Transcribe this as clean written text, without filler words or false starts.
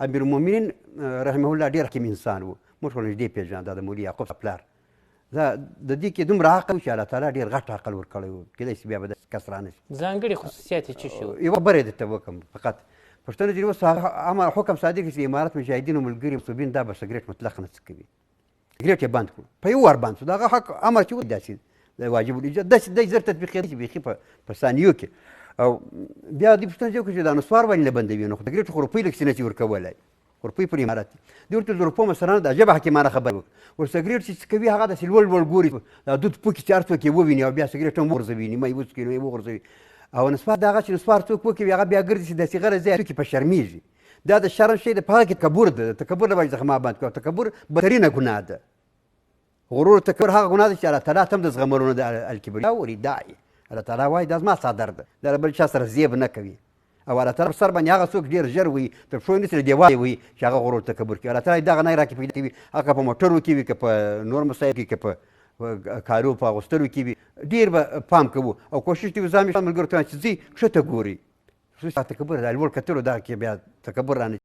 امیر المؤمنین رحمه الله ډېر حکیم انسان و، موږ خو نږدې پېژانده، د مولوي یعقوب پلار. دا د دې کې دومره عقل چې الله تعالی ډېر غټ عقل ورکړی و، کېدای شي بیا به داسې کس رانه شي. ځانګړي خصوصیات یې څه شي وو؟ یوه خبره یې درته وکړم فقط، پښتنه چې اوس هغه امر حکم صادر کړي چې د امارت مجاهدینو ملګري مصوبین دا به سګرېټ مطلق نه څکوي، سګرېټ یې بند کړو، په یو وار بند شو. د هغه حق امر چې و داسې د واجب الاجرا داسې دی زر تطبیقېده چې بیخي په ثانیو کې. او بیا دې پوښتنه وکړه چې دا نسوار ولې نه بندوي؟ نو خو سګرېټ خو روپۍ لږ څه نه شي ورکولی، روپۍ پر امارت دي. دوی ورته د روپو مسله نه ده، عجبه حکیمانه خبره وکړه. ور سګرېټ چې څه کوي هغه داسې لوړ لوړ ګوري، دا دود پوکي چې هر څوک یې وویني او بیا سګرېټ هم وغورځوي، نیمه یې وڅکي، نیمه یې وغورځوي. او نسوار د هغه چې نسوار څوک وکوي هغه بیا ګرځي چې داسې غلی ځای څوک په شرمېږي. دا د شرم شی دی، په هغه کې تکبر ده، د تکبر له وجې څخه ما بند کړو. تکبر بدترینه ګناه ده. غرور تکبر هغه ګناه ده چې الله تعالی ته هم د زغملو نه ده. الکبریا و رداء، الله تعالی وایي دا زما څادر ده، دا له بل چا سره زیب نه کوي. او الله تعالی پر سر باندې هغه څوک ډېر ژر وي تر پښو یې نیسي، له دېواله یې وهي چې هغه غرور تکبر کوي. الله تعالی دغه نه راکې پیدا کوي، هغه که په موټرو کې وي، که په نور مسایلو کې، که په کالو په اغوستلو کې وي، ډېر به پام کوو او کوشش کوو ځان ملګرو ته چې ځئ کښته ګورئ. خصوصا تکبر دا لوړ کتلو دغه کې بیا تکبر رانه.